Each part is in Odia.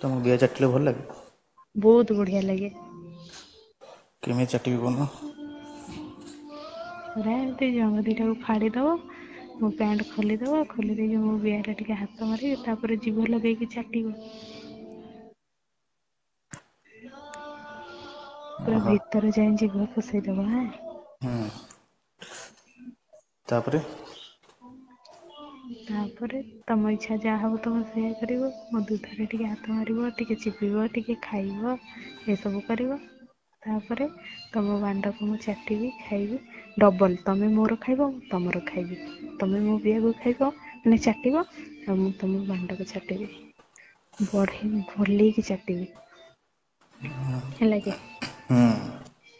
ତମକୁ ବିଆ ଚାଟିଲେ ଭଲ ଲାଗେ? ବହୁତ ବଢିଆ ଲାଗେ। କେମିତି ଚାଟିବି କହୁନ? ପୁରା ଏମିତି ଜଙ୍ଘ ଦିଟାକୁ ଫାଡ଼ିଦବ ମୋ ପ୍ୟାଣ୍ଟ ଖୋଲିଦବ ଖୋଲି ଦେଇକି ମୋ ବିଆରେ ଟିକେ ହାତ ମାରିକି ତାପରେ ଜିଭ ଲଗେଇକି ଚାଟିବ। ପୁରା ଓହୋ ଭିତରେ ଯାଇ ଜିଭ ପଷେଇଦବ ହାଁ। ହୁଁ ତାପରେ ତାପରେ ତମ ଇଚ୍ଛା ଯାହା ହବ ତମେ ସେଇଆ କରିବ ମୋ ଦୁଧରେ ଟିକେ ହାତ ମାରିବ ଟିକେ ଚିପିବ ଟିକେ ଖାଇବ ଏସବୁ କରିବ। ତାପରେ ତମ ବାଣ୍ଡକୁ ମୁଁ ଚାଟିବି ଖାଇବି ଡବଲ ତମେ ମୋର ଖାଇବ ମୁଁ ତମର ଖାଇବି। ତମେ ମୋ ବିଆକୁ ଖାଇବ ମାନେ ଚାଟିବ ଆଉ ମୁଁ ତମ ବାଣ୍ଡକୁ ଚାଟିବି। ବଢେଇ ଭଲେଇକି ଚାଟିବି। ହେଲା କି। ହୁଁ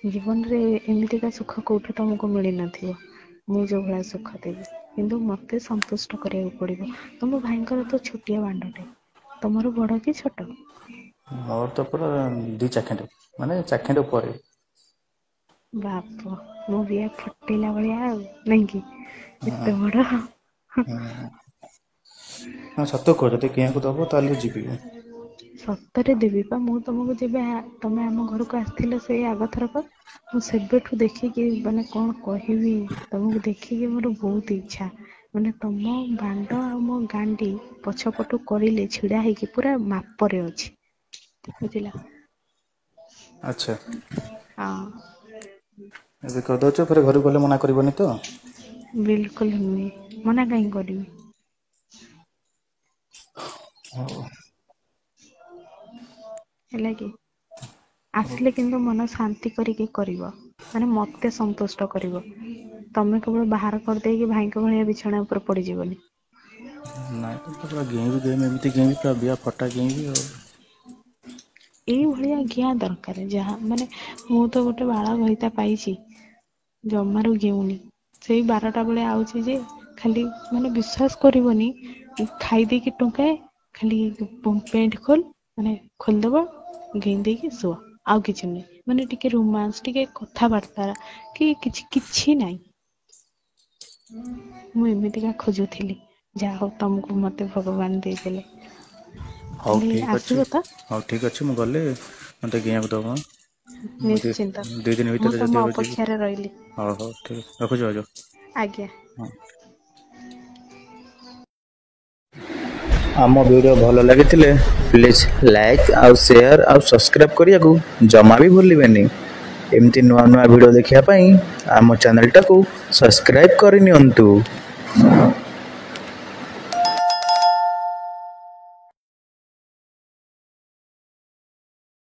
ଜୀବନରେ ଏମିତିକା ସୁଖ କୋଉଠି ତମକୁ ମିଳିନଥିବ। ମୁଁ ଯୋଉ ଭଳିଆ ସୁଖ ଦେବି। କିନ୍ତୁ ମତେ ସନ୍ତୁଷ୍ଟ କରିବାକୁ ପଡିବ ତମ ଭାଇଙ୍କର ତ ଛୋଟିଆ ବାଣ୍ଡଟେ। ତମର ବଡ କି ଛୋଟ? ମୋର ତ ପୁରା ଦି ଚାଖେଣ୍ଡେ ମାନେ ଚାଖେଣ୍ଡେ ଉପରେ। ବାପ ମୋ ବିଆ ଫଟେଇଲା ଭଳିଆ ଆଉ ନାଇଁକି ହୁଁ ଏତେ ବଡ। ହୁଁ ହଁ ସତ କୁହ ଯଦି କିଣିବାକୁ ଦବ ତାହେଲେ ଯିବି ମୁଁ। ସତରେ ଦେବି ବା ମୁଁ ତମକୁ ଯେବେ ତମେ ଆମ ଘରକୁ ଆସିଥିଲ ସେଇ ଆଗଥରକ ମୁଁ ସେବେଠୁ ଦେଖିକି ମାନେ କଣ କହିବି ତମକୁ ଦେଖିକି ମୋର ବହୁତ ଇଚ୍ଛା। ମାନେ ତମ ବାଣ୍ଡ ଆଉ ମୋ ଗାଣ୍ଡି ପଛପଟୁ କରିଲେ ଛିଡା ହେଇକି ପୁରା ମାପରେ ଅଛି ବୁଝିଲ। ଆଚ୍ଛା। ହଁ। ଏବେ କହିଦଉଛ ଫେରେ ଘରକୁ ଗଲେ ମନା କରିବନି ତ? ବିଲକୁଲ ନୁହେଁ ମନା କାହିଁ କରିବି? ହଉ। ହେଲା କି ହଉ ଆସିଲେ କିନ୍ତୁ ମନ ଶାନ୍ତି କରିକି କରିବ ମାନେ ମତେ ସନ୍ତୁଷ୍ଟ କରିବ। ତମେ କେବଳ ବାହାର କରିଦେଇକି ଭାଇଙ୍କ ଭଳିଆ ବିଛଣା ଉପରେ ପଡିଯିବନି। ନାଇଁ ତ ପୁରା ଗେଇଁବି ଗେଇଁବି ଏମିତି ଗେଇଁବି ପୁରା ବିଆ ଫଟା ଗେଇଁବି ଆଉ। ଏଇଭଳିଆ ଘିଆଁ ଦରକାର ଯାହା ମାନେ ମୁଁ ତ ଗୋଟେ ବାଳ ଘଇତା ପାଇଛି। ଜମାରୁ ଗେଉନି ସେଇ 12ଟା ବେଳେ ଆଉଛି ଯେ ଖାଲି ମାନେ ବିଶ୍ଵାସ କରିବନି ଖାଇ ଦେଇକି ଟୁଙ୍କାଏ ଖାଲି ପେଣ୍ଟ ଖୋଲ ମାନେ ଖୋଲିଦବ ଗେଁ ଦେଇକି ଶୁଅ ଆଉ କିଛି ନୁହେଁ। ମାନେ ଟିକେ ରୋମାନ୍ସ ଟିକେ କଥାବାର୍ତ୍ତା କି କିଛି କିଛି ନାହିଁ। ମୁଁ ଏମିତିକା ଖୋଜୁଥିଲି ଯାହା ହଉ ତମକୁ ମତେ ଭଗବାନ ଦେଇଦେଲେ। ହଉ ତାହେଲେ ଠିକ୍ ଅଛି ଆସିବ ତ ହଉ ଠିକ୍ ଅଛି ମୁଁ ଗଲେ ମୋତେ ଗେଇଁବାକୁ ଦବ ଆଁ। ମୁଁ ଦି ନିଶ୍ଚିନ୍ତ ଦି ଦିନ ମୁଁ ଭିତରେ ତମ ଯଦି ହବ ଯିବି ଅପେକ୍ଷାରେ ରହିଲି ହଉ ହଉ ଠିକ ରଖୁଛି ଭାଉଜ। ଆଜ୍ଞା। ହଁ। ଆମ ଭିଡ଼ିଓ ଭଲ ଲାଗିଥିଲେ ପ୍ଲିଜ୍ ଲାଇକ୍ ଆଉ ସେୟାର ଆଉ ସବସ୍କ୍ରାଇବ୍ କରିବାକୁ ଜମା ବି ଭୁଲିବେନି। ଏମିତି ନୂଆ ନୂଆ ଭିଡ଼ିଓ ଦେଖିବା ପାଇଁ ଆମ ଚ୍ୟାନେଲଟାକୁ ସବସ୍କ୍ରାଇବ୍ କରିନିଅନ୍ତୁ।